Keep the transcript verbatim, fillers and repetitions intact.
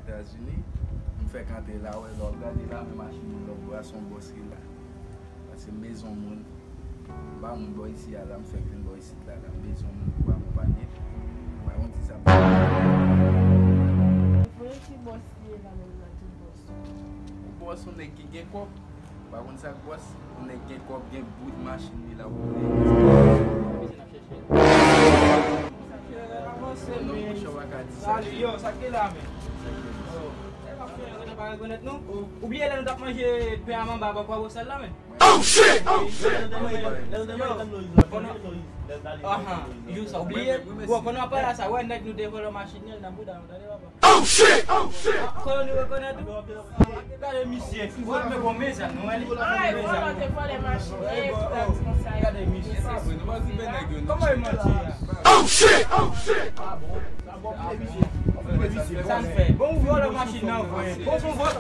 Etazini, m fèk antre la, wè, lè w ap gade la, men machin moun lòt bò a, se yon bòs ki la. Paske m bezwen moun. M pa moun bò isi a la, m fèk vin bò isit la, la. M bezwen moun pou akonpanye. Mwen, yon ti sa. Voye ki bòs li ye la menm nan tout bòs. Yon bòs, yon nèg ki gen kòb. Pa konn sa k bòs, yon nèg gen kòb, gen bout machin li la pou li. Avanse, non, men. Monchè, w pa ka di sa. Yo, sa k te la, men? Yo, e pa fè, nou pa rekonèt nou. Ou bliye lè nou t ap manje pen a manba bò kwa bosal la, men? Oh, shit! Oh, shit! Yo, konnen, ahan, yo, sa, ou bliye? Bon, konnen w ap pale a sa, wè nèg nou te vòlò machin nan, nan bouda nou, tande, papa. Oh, shit! Oh, shit! Konnen nou rekonèt ou? Gade misye, fout men bon mezan, nou wè li. Ay, vòlò te vòlè machin, e, pou ta di konsa. Gade misye, sa vre, nou pa okipe nèg yo, non. Kòman e manti a? Oh, shit! Oh, shit! Sa n fè? Bon, ou vòlò machin nan vre. Bon, bon, bon.